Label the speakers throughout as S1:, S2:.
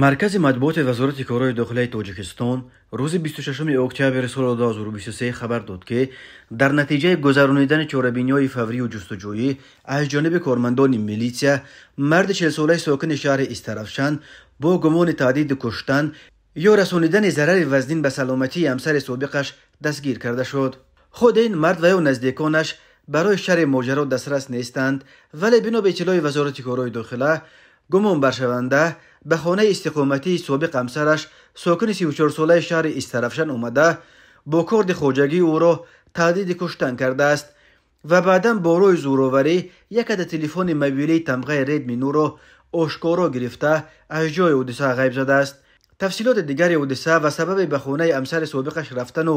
S1: Маркази матбуоти Вазорати корҳои дохилаи Тоҷикистон рӯзи 26 октябри соли 2023 хабар дод, ки дар натиҷаи гузаронидани чорабиниҳои фаврию ҷустуҷӯӣ аз ҷониби кормандони милитсия марди 40-солаи сокини шаҳри Истаравшан бо гумони таҳдиди куштан ё расонидани зарари вазнин ба саломатии ҳамсари собиқаш дастгир карда шуд. Худ ин мард ва ё наздиконаш барои шарҳи моҷаро дастрас нестанд, вале бино ба иттилои Вазорати корҳои дохила гумонбаршаванда ба хонаи истиқоматии собиқ ҳамсараш, сокини 34-солаи шаҳри Истаравшан омада, бо корди хоҷагии ӯро таҳдиди куштан кардааст ва баъдан бо роҳи зӯроварӣ як адад телефони мобилии тамғаи Redmi 9-ро ошкоро гирифта аз ҷои ҳодиса ғайб задааст. Тафсилоти дигари ҳодиса ва сабаби ба хонаи ҳамсари собиқаш рафтану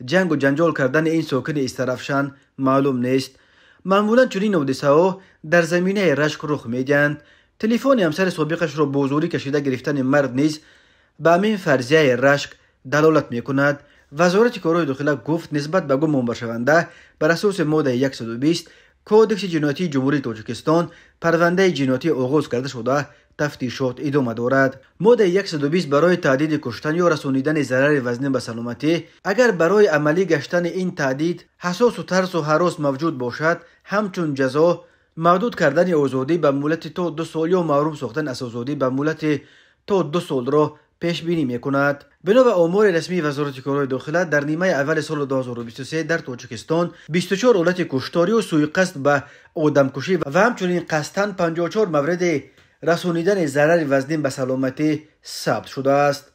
S1: ҷангу ҷанҷол кардани ин сокини Истаравшан маълум нест. Маъмулан чунин ҳодисаҳо дар заминаи рашк рух медиҳанд. Телефони ҳамсари собиқашро бо зӯрӣ кашида гирифтани мард низ ба ҳамин фарзияи рашк далолат мекунад. Вазорати корҳои дохила гуфт, нисбат ба гумонбаршаванда бар асоси моддаи 120 Кодекси ҷиноятии Ҷумҳурии Тоҷикистон парвандаи ҷиноятӣ оғоз карда шуда, тафтишот идома дорад. Моддаи 120 барои таҳдиди куштан ё расонидани зарари вазнин ба саломатӣ, агар барои амалӣ гаштани ин таҳдид ҳассосу тарсу ҳарос мавҷуд бошад, ҳамчун ҷазо маҳдуд кардани озодӣ ба муҳлати то 2 сол ё маҳрум сохтан аз озодӣ ба муҳлати то 2 солро пешбинӣ мекунад. Бино ба омори расмии Вазорати корҳои дохила дар нимаи аввали соли 2023 дар Тоҷикистон 24 ҳолати кушторию сӯиқасд ба одамкушӣ ва ҳамчунин қасдан 54 мавриди расонидани зарари вазнин ба саломатӣ сабт шудааст.